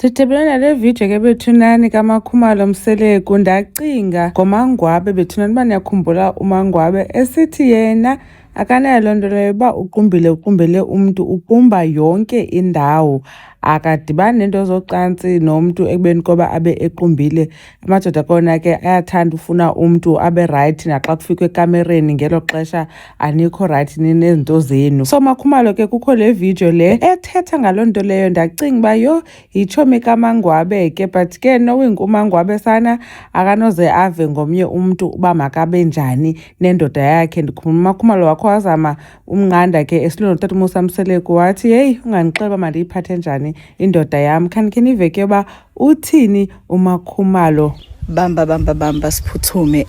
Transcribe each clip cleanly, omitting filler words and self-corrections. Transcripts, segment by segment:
Sidibene nale vidiyo ke bethunani kaMakhumalo Mseleku, ndacinga ngoMangwabe bethunani uba niyakhumbula uMangwabe esithi yena akanayo loo nto leyo uba uqumbile uqumbele umntu, uqumba yonke indawo. Akadibani neento zocantsi nomntu ekubeni koba abe equmbile. Amadoda kona ke ayathanda ufuna umntu abe rayithi naxa kufikwa ekamereni, ngelo xesha anikho rayithi ninezinto zenu. So Makhumalo ke kukho le vidiyo le ethetha ngaloo nto leyo, ndacinga uba yho, yitshomi kaMangwabe ke, but ke knowing uMangwabe sana akanoze ave ngomnye umntu uba makabe njani nendoda yakhe. Ndikhumbula uMakhumalo wakho wazama umnqanda ke esilwa notata uMusa Mseleku, wathi heyi, ungandixela uba mandiyiphathe njani indoda yam. Khanikhe nive ke uba uthini uMakhumalo. Bamba, bamba, bamba, siphuthume.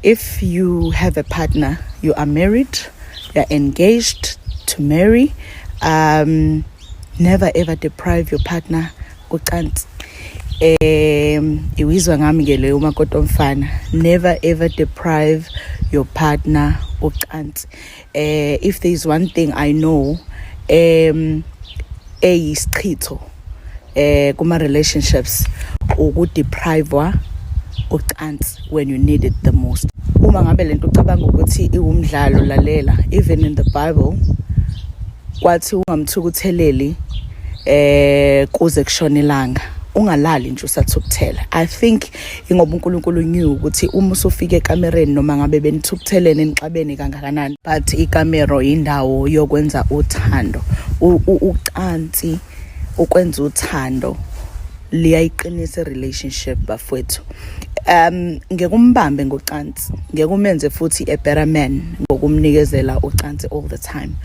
If you have a partner, you are married, you are engaged to marry, never ever deprive your partner ucansi. Iwizwa ngami ke leyo, umakoti omfana. Never ever deprive your partner ucansi. If there is one thing I know eyisichitho kuma relationships, ukudeprivewa ucansi when you need it the most. Uma ngabe lento ucabanga ukuthi iwumdlalo, lalela, even in the Bible kwathi ungamthukutheleli kuze kushone ilanga, ungalali nje usathukuthela. I think ingoba uNkulunkulu knew ukuthi uma usufika ekamereni, noma ngabe benithukuthelene nixabene kangakanani, but ikamero indawo yokwenza uthando. Ucansi, ukwenza uthando liyayiqinisa relationship, bafowethu. Ngeke umbambe ngocansi, ngeke umenze futhi a better man ngokumnikezela ucansi all the time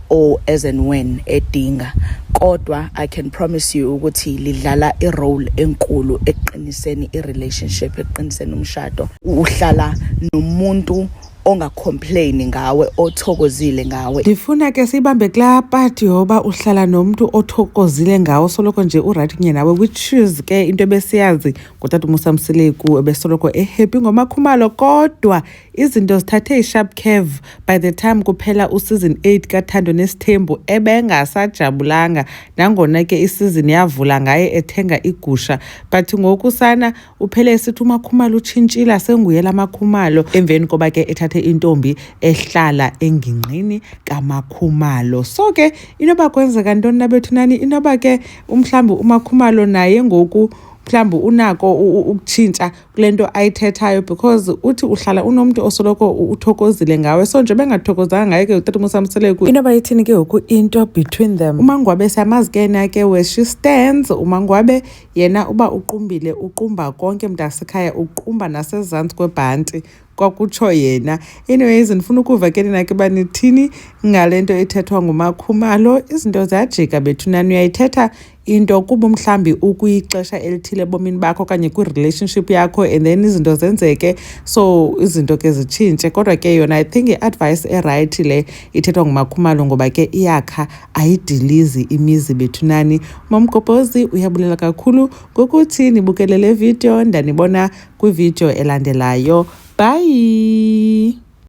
or as and when edinga, kodwa I can promise you ukuthi lidlala irole enkulu ekuqiniseni i-relationship, ekuqiniseni umshado. Uhlala nomuntu ongacomplaini ngawe, othokozile ngawe. Ndifuna ke siyibambe kulaa part yoba uhlala nomntu othokozile ngawo, soloko nje urayithi kunye nawe, which is ke into ebesiyazi ngotata uMusa Mseleku, ebesoloko ehappy ngoMakhumalo. Kodwa izinto zithathe i-sharp curve by the time kuphela useason 8 kaThando Nesithembu. Ebengasajabulanga nangona ke isizini yavula ngaye ethenga igusha, but ngoku sana uphele esithi uMakhumalo utshintshile, asenguye la Makhumalo emveni koba ke ethathe intombi ehlala engingqini kaMakhumalo. So ke inoba kwenzeka ntoni nabethunani? Inoba ke umhlawumbi uMakhumalo naye ngoku mhlawumbi unako ukutshintsha kule nto ayithethayo, because uthi uhlala unomntu osoloko uthokozile ngawe. So nje bengathokozanga ngaye ke utata uMusa Mseleku, inoba ithini ke ngoku into between them? UMangwabe siyamazi ke na ke where she stands. UMangwabe yena uba uqumbile uqumba konke, mntasekhaya, uqumba nasezantsi kwebhanti, kwakutsho yena. Anyways, ndifuna ukuva ke nina ke uba nithini ngale nto ithethwa nguMakhumalo. Izinto ziyajika bethunani. Uyayithetha into kuba mhlawumbi ukwixesha elithile ebomini bakho okanye kwi-relationship yakho, and then izinto zenzeke, so izinto ke zitshintshe. Kodwa ke yona I think i-advice erayithi le ithethwa nguMakhumalo, ngoba ke iyakha, ayidilizi imizi bethunani. Mamgobhozi uyabulela kakhulu ngokuthi nibukele le video. Ndanibona kwividiyo elandelayo. Bye.